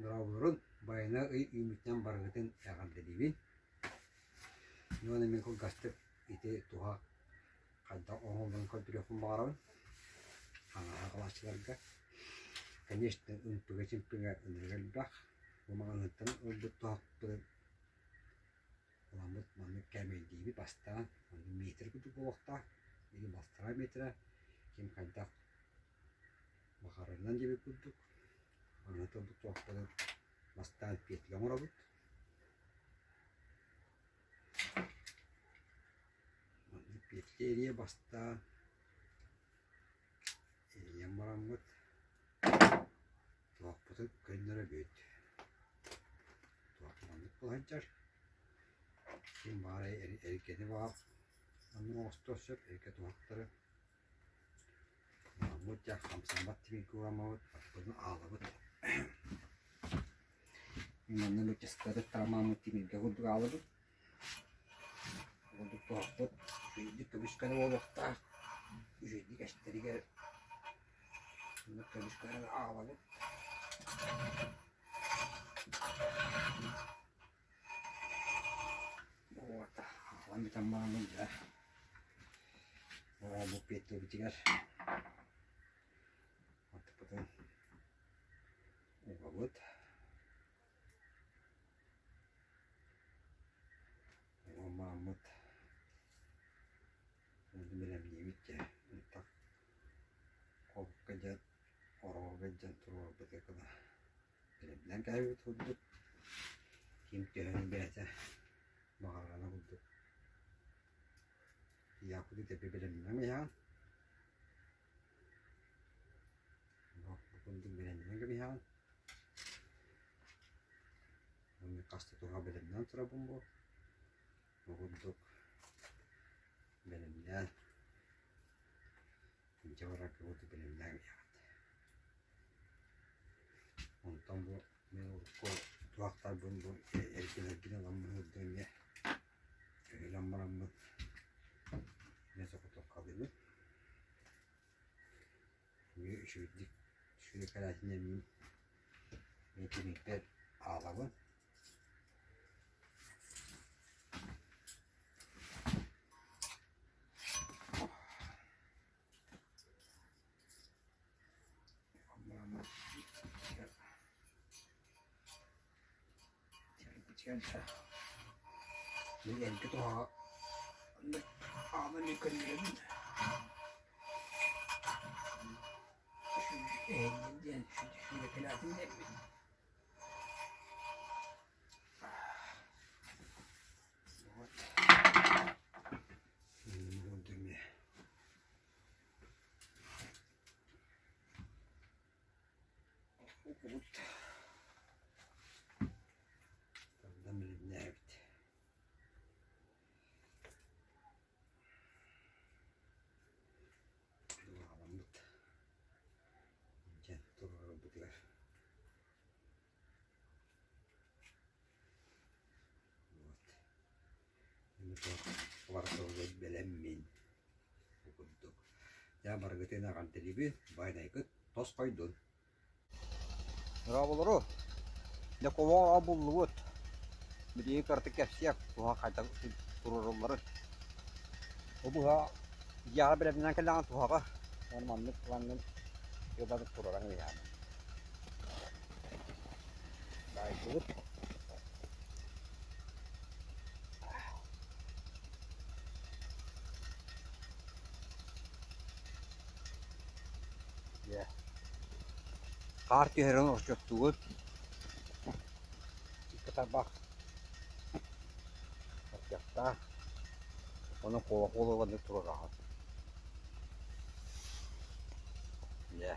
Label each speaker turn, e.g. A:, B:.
A: Дорооболорун, Байана ый үүммүтүнэн барыгытын эҕэрдэлиибин. Уонна мин кылгастык ити туһа хайдах оҥоһулларын көрдөрүөхпүн баҕарабын. Хаҥаһа халааччыларга. Конечно, ымпыга-чымпыга ынырык элбэх. Бу маҕаһыынтан ылбыт туһахпытын Ыламмыт маннык кээмэйдиибит бастаан, маннык метр курдук буолуохтаах, или полтора метра, ким хайдах баҕарарынан диэбит курдук. Аны тылбыт туохпутун бастаан петля оҥоробут. Маннык петля эрийэ бастаан эрийэн бараммыт туохпутун көннөрөбүт. Туох маннык буола сылдьар. Ким баҕар эргэни баҕар маннык оҥостуон сөп, эргэ туһахтары. Маммыт дьэ хамсаммат тимиргэ ураммыт, аппытын аалабыт. Манна быччаската таамааммыт тимиргэ курдук аалабыт. Курдук туһахпыт үчүгэйдик көмүскэнэ буолуохтаах. Үчүгэйдик эстэригэр маннык көмүскэнэн аалабыт. Вот, аалан бүтэн бараммын дьэ бу петлябытыгар аттыппытын угабыт. Уган бараммыт бэлэмниибит дьэ ынтах холкка дьэ ороҕорго дьэн туруорбут гына бэлэмнээн кээбит курдук ким төһөнү бэйэтэ баҕарарына курдук Якуту тэпи бэлэмнэнэн иһэҕин бу курдук бэлэмнэнэн кэбиһэҕин уонна хас да туһа бэлэмнээн турабын бу бу курдук бэлэмнээн илдьэ барарга курдук бэлэмнээн иһэҕит Онтон бу мин урукку туһахтарбын бу эргилэрбин ыламмын ыырдым эмиэ ылан бараммын эмиэ соҕотуопкалыыбын. Эмиэ үчүгэйдик үчүгэй кэлээтинэммин эмиэ тимирбэр аалабын. Эргэ туһаҕа аанын көннөрөбүн эһиннин диэн сүүрэкэлээтим диэбит Вот. Тардан билиннээбит. Дулҕаламмыт. Дьэ туруорарбытыгар. Вот. Бэлэммин. Бу курдук. Дьэ барыгытын эҕэрдэлиибин, баайдайгыт тосхойдун. Дорооболору! Дьэ куба буллубут. Билигин кыратык кэпсиэх туһа хайдах туруорулларын. Бу быһа дьиэҕэ бэлэмнэнэн кэллэҕинэ туһаҕа уонна маннык ылаҥҥын тыабатын туруоран иһэҕин. Баайдыбыт. Хаар түһэрин отчуттугут икки тарбах ардьахтаах ону куола-куола маннык туруораҕын. Дьэ.